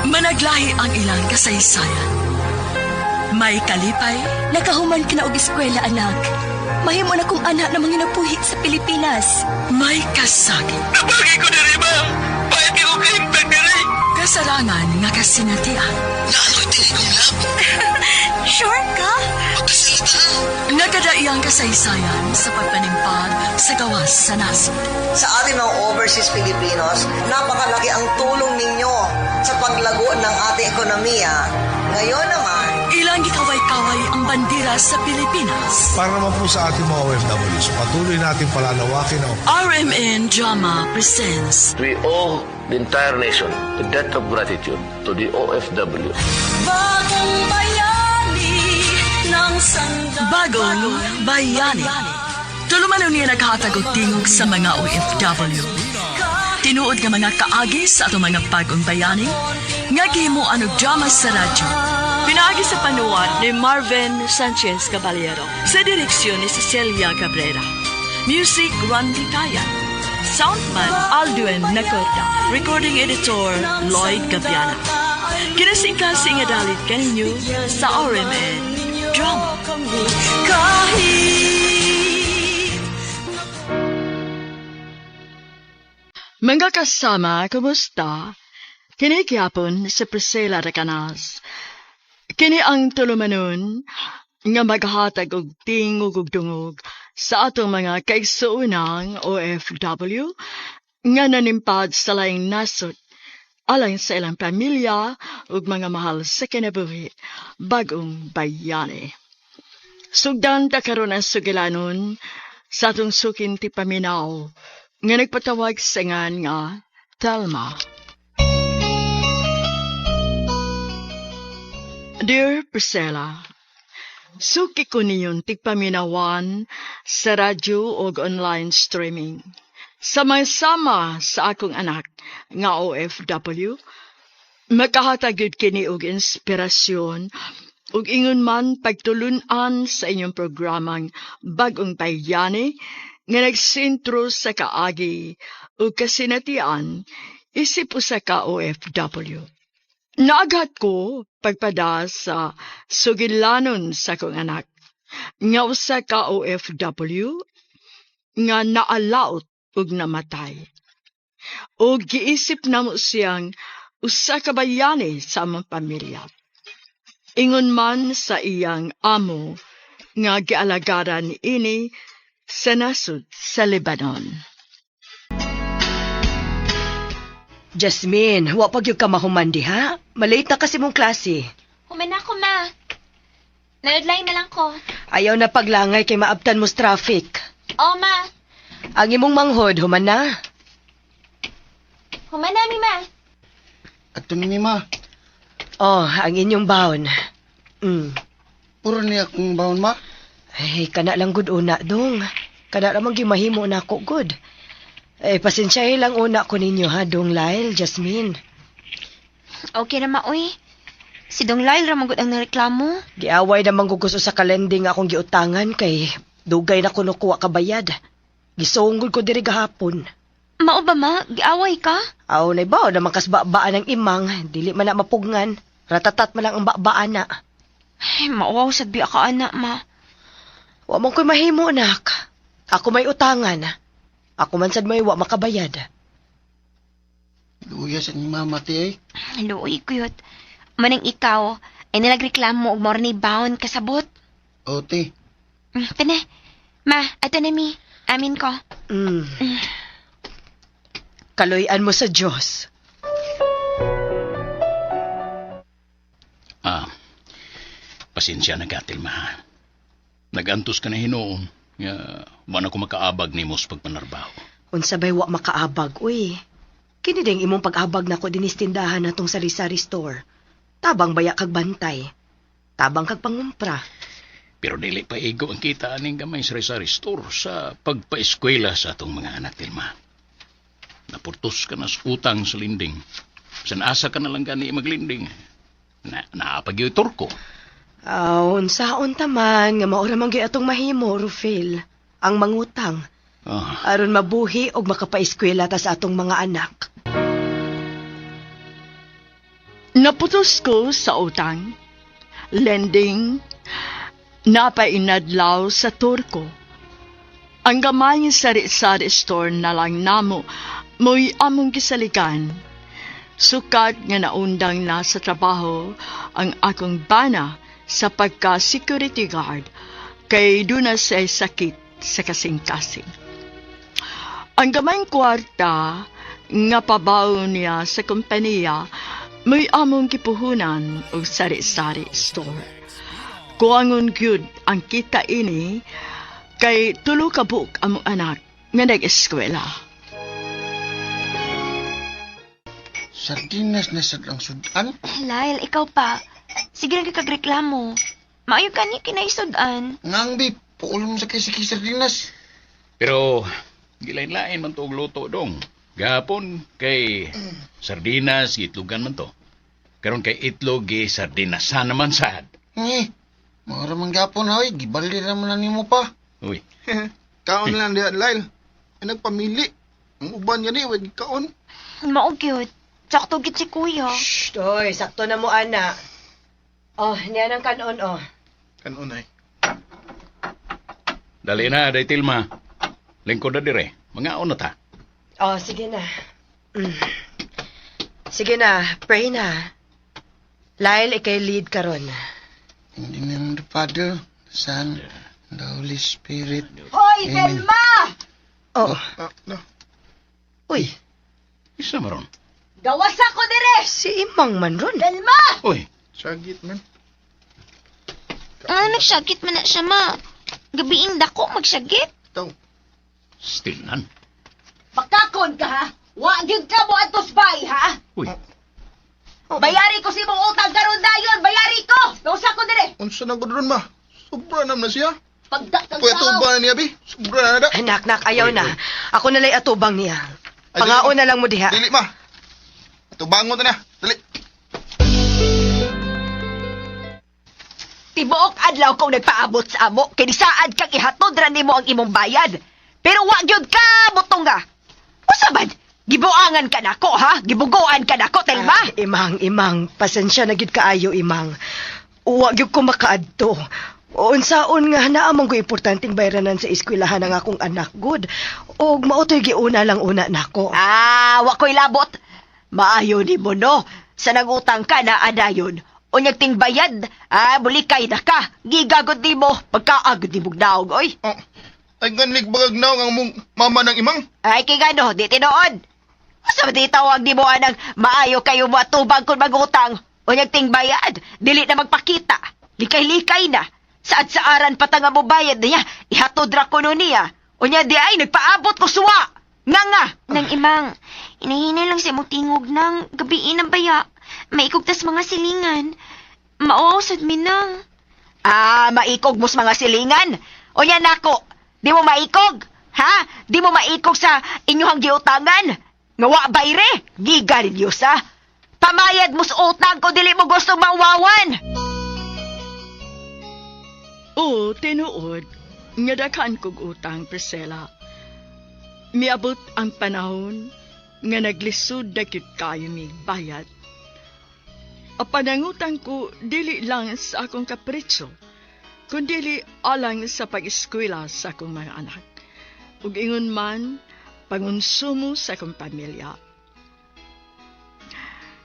Managlahi ang ilang kasaysayan. May kalipay, Nakahuman ka na og eskwela, anak. Mahimo na kong anak na manginabuhi sa Pilipinas. May kasakit. Nabagi ko diri, ma. Pahit ko kahimtang diri. Kasarangan nga kasinatian. Naanoy dili kong love. Sure ka? Pagkasalita. Nagkadaiyang kasaysayan sa pagpanimpag sa gawas sa nasod. Sa ating mga overseas Filipinos, napakalaki ang tulong ninyo sa paglago ng ating ekonomiya. Ngayon naman, Ilang gikaway-kaway ang bandera sa Pilipinas. Para naman po sa ating mga OFWs, patuloy natin palalawakin ang RMN Drama presents We owe the entire nation the debt of gratitude to the OFW. Bagong Bayani ng Bagong Bayani. Tulumanon niya naghatag og tingog sa mga OFW. Tinuod nga mga kaagi sa atong mga bagong bayani nga gihimuan og drama sa radyo. Pinaagi sa panuwat ni Marvin Sanchez Caballero sa direksyon ni Cecilia Cabrera. Music, Randy Tayan. Soundman, Aldwin Nacorda. Recording editor, Lloyd Gabiana. Kinasingkasing nga dalit kaninyo sa RMN Drama. Kahit Mga kasama, kumusta? Kini gyapon si Priscilla Recanas. Kini ang tulumanon nga maghatag og tingog ug dungog sa atong mga kaigsuonang OFW nga nanimpad sa laing nasod alang sa ilang pamilya ug mga mahal sa kinabuhi, bagong bayani. Sugdan ta karon ang sugilanon sa atong sukin ti paminaw nga nagpatawag sa ngan nga Thelma. Dear Priscilla, suki ko niyon tigpaminawan sa radyo o online streaming. Sama-sama sa akong anak nga OFW, makahatag gyud kini og inspirasyon ug ingon man pagtulun-an sa inyong programang Bagong Bayani nga nagsentro sa kaagi ug kasinatian isip usa ka OFW. Naaghat ko pagpada sa sugilanon sa akong anak nga usa ka OFW nga naalaot ug namatay. Ug giisip namo siyang usa ka bayani sa among pamilya. Ingon man sa iyang amo nga gialagaran ini sa nasod sa Lebanon. Jasmine, wa pa gyud ka mahuman diha. Malate na kasi mong klase. Human na ako, ma. Naludlay na lang ko. Ayaw na paglangay kay maabtan mo sa traffic. Oh, ma. Ang imong manghod, human na. Human na, mi, ma. Ato ni ma, Oh, ang inyong baon. Puro niya akong baon, ma. Ay, kana lang gud una dong. Kana lang gyud mahimo na ako gud. Eh, pasensyahe lang una ko ninyo ha, dong Lyle, Jasmine. Okay na, ma, uy. Si Dong Lyle ra man gud ang nareklamo. Giaway na manggugusto sa kalending akong giutangan kay dugay na kuno kuha kabayad. Gisunggol ko diri gahapon. Mao ba, ma? Giaway ka? Aw, nay ba, naman kasbabaan ng imang, dili man na mapugngan. Ratatat man lang ang babaan na. Ay, mauwaw sad biya ka, anak, ma. Wa man ko'y mahimo, anak. Ako may utangan. Ako man sad may wa makabayad. Luya sa ni mama ti eh. Luoy, cute. Manang ikaw, ay nalagreklamo og mao ni baon kasabot. O ti, Tane. Ma, ato na mi. Amin ko. Kaloy-an mo sa Diyos. Ah, pasensya na ka, Tilma, ha. Nagantos ka na hinuon. Nga, wa na ko makaabag nimo sa pagpanarbaho. Unsa bay wa makaabag, uy. Kini ding imong pag-abag nako dinis tindahan natong sari-sari store. Tabang baya kag bantay. Tabang kag pangumpra. Pero dili pa igo ang kita aning gamay sa sari store sa pagpaeskwela sa atong mga anak, Tilma. Napurtos ka na sa utang sa linding. San asa ka na lang gani maglinding. Na, naapag yung turko. Aw, unsaon ta man nga mao ra man gyud atong mahimo, Rufil. Ang mangutang aron mabuhi og makapaeskwela ta sa atong mga anak. Naputos ko sa utang, lending, napainadlaw sa Turko. Ang gamay sari-sari store na lang namo mo'y among gisaligan. Sukat nga naundang na sa trabaho ang akong bana sa pagka-security guard kay duna siya'y sakit sa kasing-kasing. Ang gamayng kwarta nga pabaw niya sa kompanya mo'y among gipuhunan og sari-sari store. Kuangon gyud ang kita ini kay tulo ka buok among anak nga nag-eskwela. Sardinas na sad ang sudan. Lyle, ikaw pa. Sige lang kag reklamo. Maayo ka ni kinaisudan. Nang bi, puulong sa kay sige sardinas. Pero gilain-lain man to og luto dong. Gapon kay sardinas gitlugan man to. Karon kay itlog gi sardinasan naman sad. Eh, mga ramang gapon hoy, gibali ra man na nimo pa. Uy, Kaon lang diha, Lyle. Ay nagpamili. Ang uban gani, way kaon. Mao gyud. Sakto gid si kuya. Shh, oy, sakto na mo, ana. Oh, niya ng kanon, oh. Kanon ay. Dali na, day Tilma. Lingkod na dire. Mga na ta. Oh, sige na. Sige na, pray na. Lyle, ikay lead karon. In the name of the Father, the Son, and the Holy Spirit. Hoy, Amen. Velma! Oh, Ah, no. uy, Isa maron. Gawas ako dire! Si Imang man ron. Velma! Uy, Sagit man. Ah, nagsagit man na siya, ma. Gabiing dako magsagit. Taw. Stilnan. Bakakon ka ha? Wa gyud ka mo atos bay ha? Uy, Bayari ko si imong utang karon dayon, bayari ko. Nausa ko dire. Unsa na gud ron ma? Sobra nam na siya. Pagda kang Kuya tao. tuba na niya bi. Sobra na na. Anak, nak, ayaw Uy, na. uy. Ako nalay atubang niya. Ay, Pangaon dili. na lang mo diha. Dili ma. Tubangon na na. Dali. Tibuok adlaw kong nagpaabot sa amo kay saad kang ihatod ra nimo ang imong bayad. Pero wa gyud ka mutunga. Usa man? Gibuangan ka nako ha? Gibugoan ka nako, Telma? Ah, imang, imang, pasensya na gyud kaayo, imang. Wa gyud ko makaadto. Unsaon nga naa man ko importanteng bayranan sa eskwelahan ang akong anak gud. Og mao to'y giuna lang una nako. Ah, wa ko'y labot. Maayo ni mo, no? Sa nangutang ka na adayon. Unyag ting bayad, ah, bulikay na ka. Gigagod ni mo, pagkaagod ni mong oy. Oh. Ay ganlig bagag naong ang mong mama ng imang. Ay, kay gano, di tinuod. Sa di tawag ni mo anang maayo kayo mo atubang kung magutang. Unyag ting bayad, dili na magpakita. Likay-likay na. Saad saaran patanga mo bayad niya, ihatod ra kuno niya. Unya di ay nagpaabot ko suwa. Nga nga. Nang imang, hinahinay lang sa imong tingog nang gabiin ang baya. Maikog tas mga silingan. Mauaw sad mi nang. Ah, maikog mos mga silingan. Unya nako, di mo maikog. Ha? Di mo maikog sa inyuhang giutangan. Nga wa bayre, giga ninyo sa. Pamayad mo sa utang ko dili mo gusto mawawan. Oo, tinuod, nga daghan kog utang, Priscilla. Miabot ang panahon nga naglisod na gyud kayo mig bayad. Ang panangutang ko dili lang sa akong kapritso, kundili alang sa pag-eskwela sa akong mga anak. Ug ingon man, pangonsumo sa akong pamilya.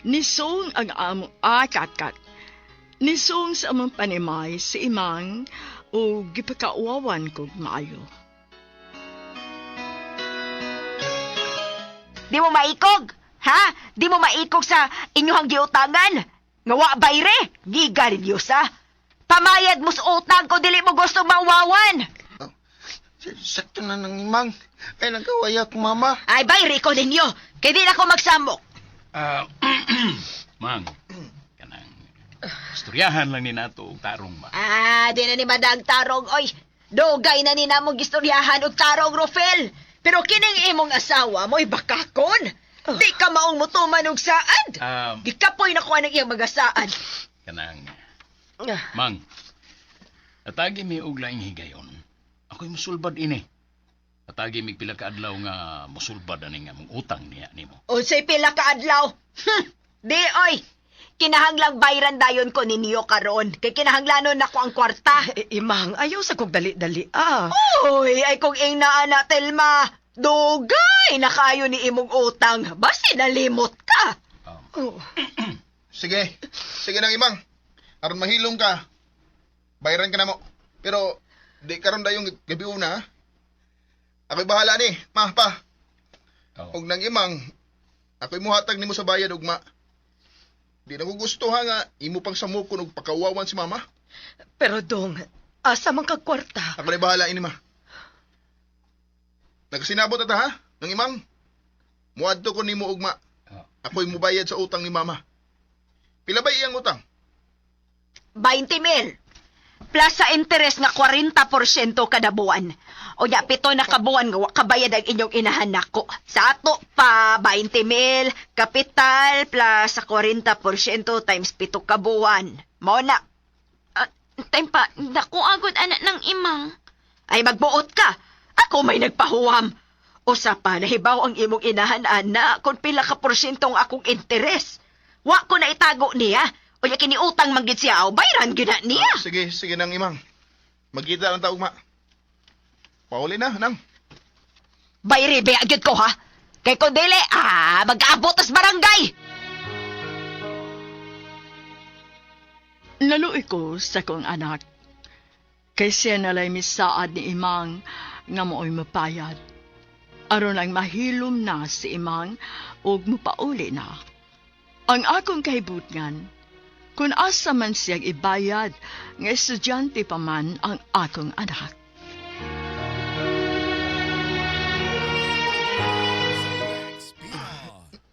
Nisong ang among akatkat. Nisong sa among panimay si Imang o gipakauwawan kog maayo. Di mo maikog, ha? Di mo maikog sa inyuhang giutangan. Nga wa bayre, giga ninyo sa. Pamayad mo sa utang ko dili mo gusto mawawan. Sakto na ng imang. Ay nagkawaya akong mama. Ay, bayre ko ninyo. Kay di na ko magsamok. Ah, Mang, kanang istoryahan lang ni nato og tarong ba. Ah, di na ni Madang Tarong, oy. Dugay na ni namong gistoryahan og tarong, Rofel. Pero kining imong asawa mo'y bakakon. Di ka maong mutuman og saad. Gikapoy na ko ang iyang magasaad. Kanang Mang, atagi mi og laing higayon. Ako'y musulbad ini. Atagi mi pila ka adlaw nga musulbad ani nga mong utang niya nimo. Unsay pila ka adlaw? Di oy. Kinahanglang bayran dayon ko ninyo karon. Kay kinahanglanon nako ang kwarta. Eh, Imang, ayaw sa kog dali-dali ah. Uy, ay kung ing naa na, Telma. Dugay na kayo ni imong utang. Basi nalimot ka. Oh. Sige. Sige nang imang. Aron mahilom ka. Bayaran ka na mo. Pero di karon dayong gabi una. Ha? Ako'y bahala ni. Ma, pa. Oh. Og nang imang, ako'y muhatag nimo sa bayad ugma. Di na ko gusto ha nga imo pang samukon og pakawawan si mama. Pero dong, asa man kag kwarta? Ako na'y bahala ini ma. Nagsinabot ata ha, nang imang. Muadto ko nimo ugma. Ah. Ako'y mubayad sa utang ni mama. Pila ba iyang utang? 20 mil. Plus sa interest nga 40% kada buwan. O ya, pito na kabuwan nga wa kabayad ang inyong inahan nako. Sa ato pa, 20 mil, kapital, plus sa 40% times pito ka buwan. Mao na. Ah, time pa, dako agod anak ng imang. Ay magbuot ka. Ako may nagpahuwam. Usa pa, nahibaw ang imong inahan, ana, kung pila ka porsyento ang akong interes. Wa ko na itago niya. O ya kiniutang man gid siya, aw, bayran gyud na niya. Ah, sige, sige nang imang. Magkita lang ta ugma. Pauli na, nang. Bayri, biya gyud ko ha. Kay kung dili, mag-aabot tas barangay. Naluoy ko sa kong anak. Kay siya nalay misaad ni Imang nga mooy mapayad. Aron ang mahilom na si Imang ug mupauli na. Ang akong kahibutngan, kung asa man siyang ibayad nga estudyante pa man ang akong anak.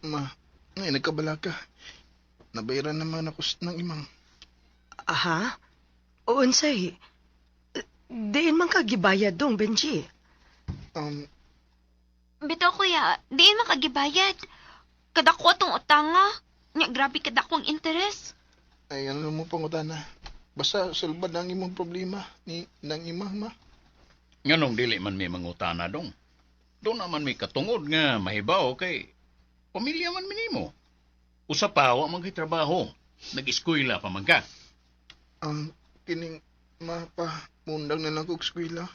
Ma, ay nagkabala ka. Nabayaran naman ako ng imang. Aha? Unsay? Diin man ka gibayad dong, Benji. Bitaw kuya, diin makagibayad. Kadako atong utanga. Nya grabe kadako ang interes. Ay ano mo pangutana. Basta sulbad ang imong problema ni nang imang ma. Nganong dili man may mangutana dong. Doon naman may katungod nga mahibaw kay pamilya man minimo. Usa pa wa man kay trabaho. Nag-eskwela pa man ka. Ang kining ma pa mundang na lang kog eskwela.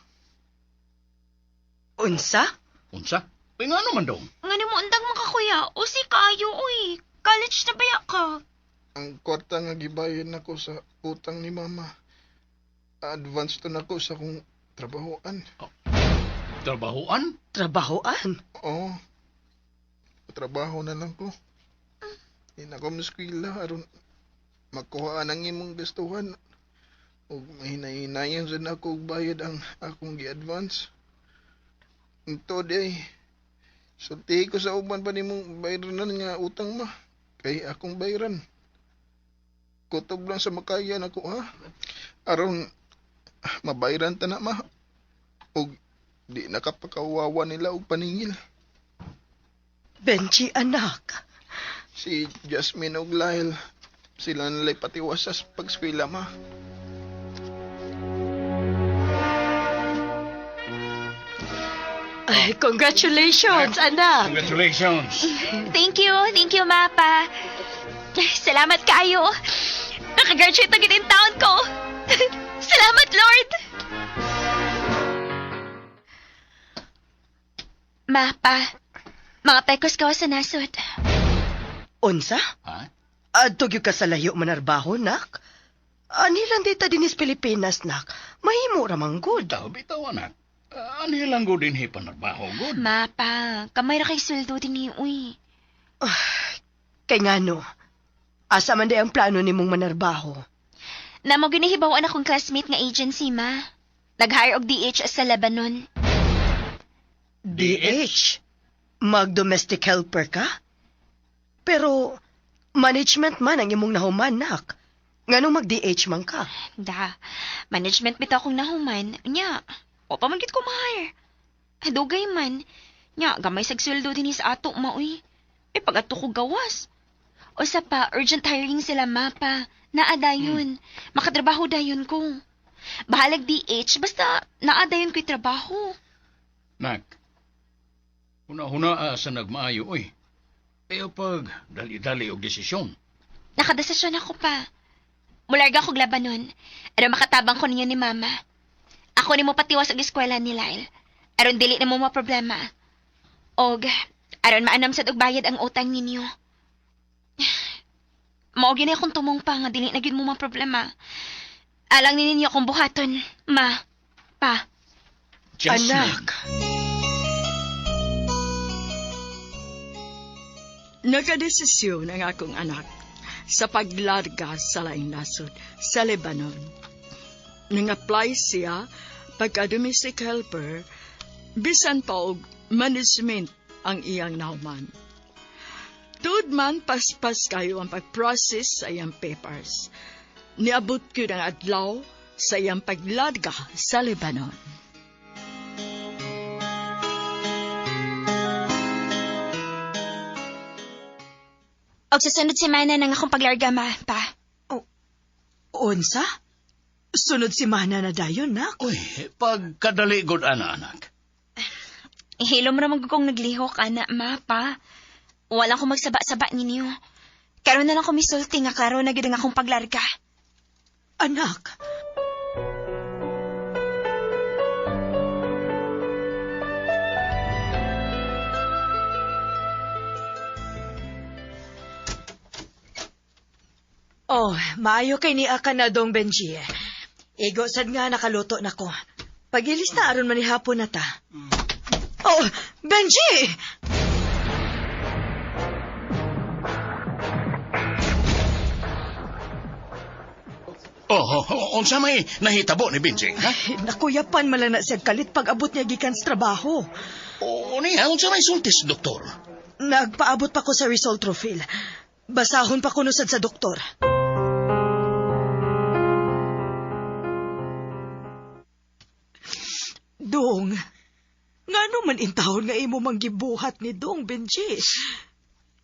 Unsa? Unsa? Uy, ngano man dong? Ngano mo undang mga kuya, usi kaayo uy. College na baya ka. Ang kwarta nga gibayad nako sa utang ni mama. Advance to nako sa akong trabahoan. Trabahoan? Trabahoan? Oo. Trabaho na lang ko. Di na ko eskwela aron makuha ang imong gustuhan. Ug mahinay-hinayan sad nako og bayad ang akong gi-advance. Ito di sultihi ko sa uban pa nimong bayranan nga utang ma. Kay akong bayran. Kutob lang sa makaya nako ha. Aron mabayran ta na ma. Ug di nakapakawawa nila og paningil. Benji, anak. Si Jasmine ug Lyle sila nalay patiwas sa pagskwela ma. Ay, congratulations, anak. Congratulations! Thank you, Mapa. Salamat kaayo. Nakagraduate na gid taon ko. Salamat, Lord. Mapa, mga pekos ka sa nasod. Unsa? Ha? Adto gyud ka sa layo manarbaho, nak? Ani lang dita dinis Pilipinas, nak. Mahimo ra man gud. Bitaw, bitaw anak. Ano lang ko din panarbaho gud. Mapa, kamay ra kay sweldo din ni uy. Kay ngano? Asa man di ang plano nimong manarbaho? Namo ginahibaw-an akong classmate nga agency, ma. Nag-hire og DH sa Lebanon. DH? Mag-domestic helper ka? Pero, management man ang imong nahuman, nak. Nganong mag-DH man ka? Da, management bitaw akong nahuman. Nya, wa pa man gid ko ma-hire. Dugay man. Nya, gamay sag sweldo dinhi sa ato maoy. E pag ato ko gawas. O sa pa, urgent hiring sila mapa. Naa dayon. Makatrabaho dayon ko. Bahalag DH, basta naa dayon ko'y trabaho. Nak, huna-huna sa nagmaayo, oy. Ayaw pag dali-dali og desisyon. Nakadesisyon ako pa. Mularga kog Lebanon. Aron makatabang ko ninyo ni Mama. Ako ni mo patiwas og eskwela ni Lyle. Aron dili na mo maproblema. Og aron maanam sad og bayad ang utang ninyo. Mao gyud akong tumong pa nga dili na gyud mo maproblema. Alang ni ninyo akong buhaton, ma, pa. Jasmine. Anak. Nagadesisyon ang akong anak sa paglarga sa laing nasod sa Lebanon. Nang-apply siya pagka domestic helper, bisan pa og management ang iyang nahuman. Tuod man paspas kayo ang pag-process sa iyang papers. Niabot gyud ang adlaw sa iyang paglarga sa Lebanon. Og sa sunod semana nang akong paglarga, ma, pa. Unsa? Sunod semana na dayon, nak. Uy, pagkadali gud ana, anak. Ihilom ra man gud kong naglihok, ana, ma, pa. Wala ko magsaba-saba ninyo. Karon na lang ko misulti nga klaro na gyud ang akong paglarga. Anak. Oh, maayo kay ni ka na dong Benji. Igo sad nga nakaluto na ko. Pagilis na aron manihapon na ta. Oh, Benji! Oh, unsa may nahitabo ni Benji, ha? Nakuyapan man lang na siya kalit pag abot niya gikan sa trabaho. O niya, unsa may sulti sa doktor? Nagpaabot pa ko sa result profile. Basahon pa ko no sad sa doktor. Dong, ngano man intawon nga imo mang gibuhat ni Dong, Benji?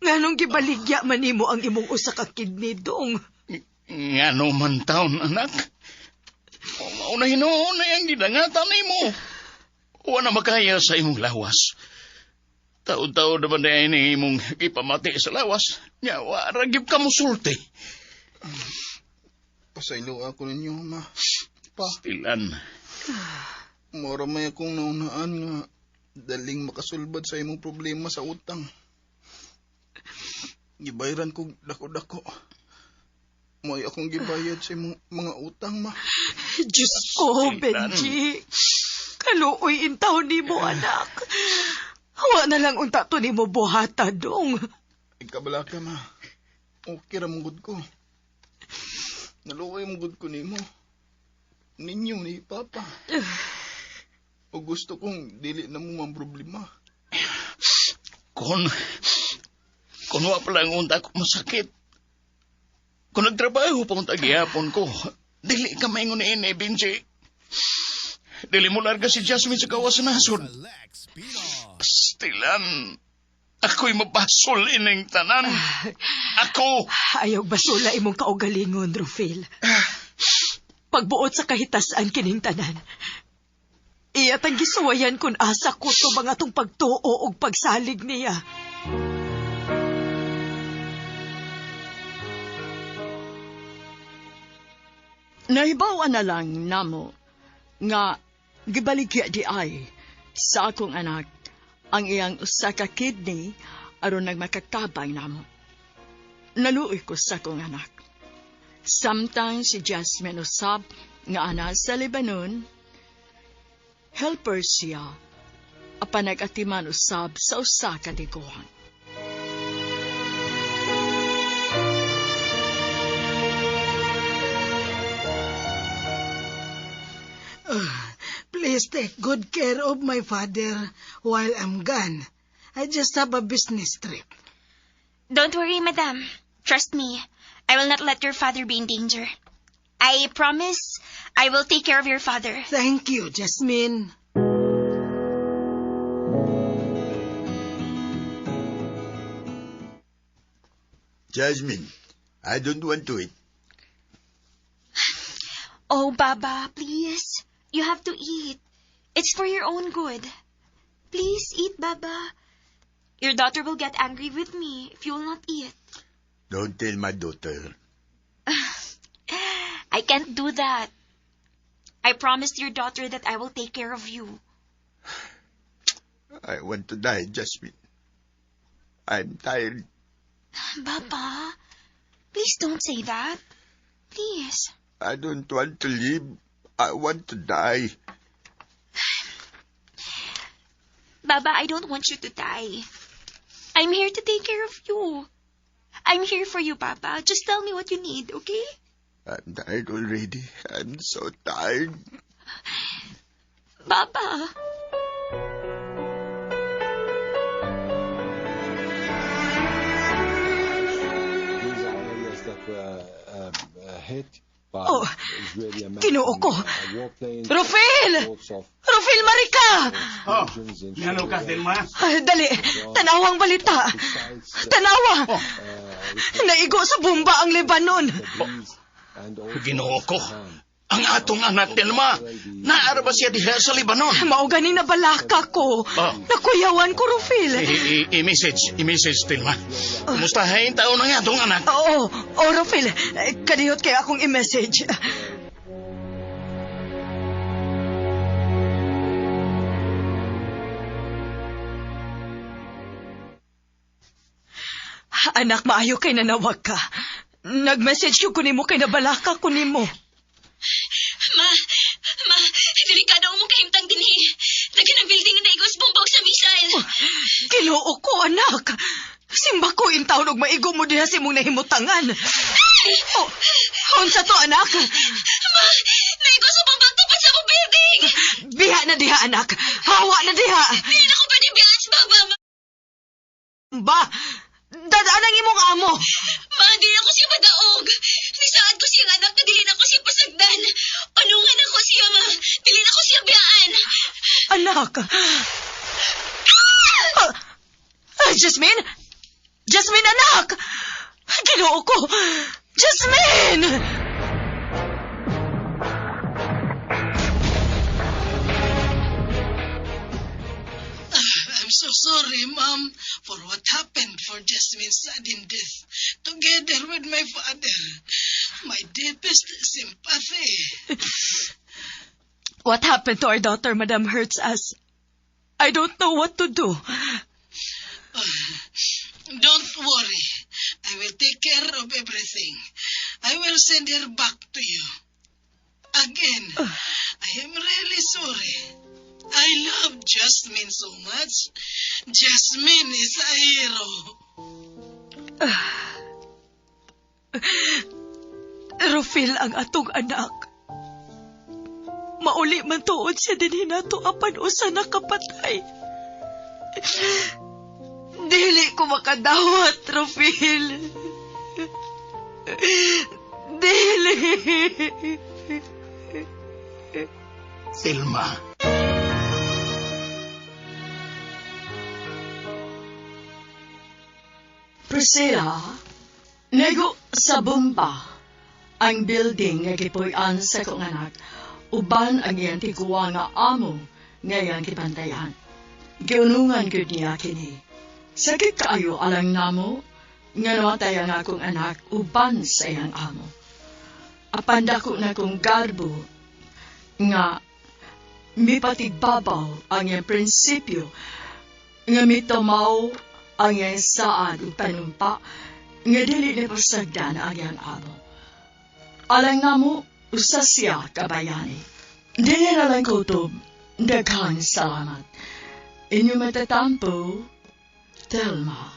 Nganong gibaligya man nimo ang imong usa ka kidney, Dong? Ngano man taon, anak? O mao na hinuon na yang gidangatan nimo. Wa na makaya sa imong lawas. Taod-taod naman na ini imong gipamati sa lawas. Nya, wa ra gyud ka mosulti. Pasaylo ako ninyo, ma. Pa, Stilan. mora may akong naunaan nga daling makasulbad sa imong problema sa utang. Gibayran ko dako-dako. Mo'y akong gibayad sa imong mga utang, ma. Diyos ko, Benji. Kaluoy intawon nimo, anak. Wa na lang unta to nimo buhata, Dong. Ikabala ka, ma. Okay ra mong gud ko. Naluoy mong gud ko nimo. Ninyo ni Papa. O gusto kong dili na mo mang problema. Kung wa pa lang unta ko masakit. Kung nagtrabaho pa unta gihapon ko, dili ka maingon ni ini, Benji. Dili mo larga si Jasmine sa gawas sa nasod. Pastilan, ako'y mabasol ining tanan. Ako! Ayaw basula imong kaugalingon, Rufil. Pagbuot sa kahitasan kining tanan. Iyat ang gisuwayan kun asa ko to mga tong pagtuo og pagsalig niya. Nahibaw na lang namo nga gibaligya di ay sa akong anak ang iyang usa ka kidney aron nagmakatabang namo. Naluoy ko sa akong anak. Samtang si Jasmine usab nga ana sa Lebanon, helper siya apan nag-atiman usab sa usa ka tiguang. Please take good care of my father while I'm gone. I just have a business trip. Don't worry, madam. Trust me. I will not let your father be in danger. I promise I will take care of your father. Thank you, Jasmine. Jasmine, I don't want to eat. Oh, Baba, please. You have to eat. It's for your own good. Please eat, Baba. Your daughter will get angry with me if you will not eat. Don't tell my daughter. I can't do that. I promised your daughter that I will take care of you. I want to die, Jasmine. I'm tired. Baba, please don't say that. Please. I don't want to live. I want to die. Baba, I don't want you to die. I'm here to take care of you. I'm here for you, Baba. Just tell me what you need, okay? I'm tired already. I'm so tired. Baba. Oh, Ginoo ko. Rufil! Rufil Marika! Oh, ngano ka, Telma? Ay, dali, tanawang balita. Tanawa! Naigo sa bomba ang Lebanon. Ginoo ko. Ang atong anak, Telma. Naara ba siya diha sa Lebanon? Mao gani na balaka ko. Oh. Nakuyawan ko, Rufil. I-message, i-message, Telma. Kumustahin taon ang atong anak? Oo, oh, Rufil. Eh, kadiyot kay akong i-message. Anak, maayo kay nanawag ka. Nag-message ko nimo kay nabalaka ko nimo. Ma, ma, delikado mo kahimtang dinhi. Daghan ang building na igos bumbog sa missile. Ginoo ko, anak. Simba ko in taon og maigo mo diha sa imong nahimutangan. Oh, unsa to, anak? Ma, naigos sa bumbag tupad sa mong building. Biha na diha, anak. Hawa na diha. Dili na ko pwede biyas, baba. Ba, dadaan ang imong amo. Ma, dili ako siya madaog. Nisaad ko siyang anak na dili na ko siya pasagdan. Anungan ako siya, ma. Dili na ko siya biyaan. Anak. Ah, Jasmine? Jasmine, anak! Ginoo ko! Jasmine! I'm so sorry, Ma'am, for what happened for Jasmine's sudden death, together with my father. My deepest sympathy. What happened to our daughter, Madam, hurts us. I don't know what to do. Don't worry. I will take care of everything. I will send her back to you. Again, I am really sorry. I love Jasmine so much. Jasmine is a hero. Rufil ang atong anak. Mauli man tuod siya din hinato apan usa nakapatay. Dili ko makadawat, Rufil. Dili. Telma. Priscilla, nego sa bomba ang building nga gipuy-an sa kong anak uban ang iyang tiguwa nga amo nga iyang gibantayan. Giunungan gyud niya kini. Sakit kaayo alang namo nga namatay ang akong anak uban sa iyang amo. Apan dako na kong garbo nga mipatigbabaw ang iyang prinsipyo nga mitumaw ang iyang saad ug panumpa nga dili ni pasagdan ang iyang amo. Alang namo, usa siya kabayani. Dili na lang kutob, daghang salamat. Inyo matatampo, Telma.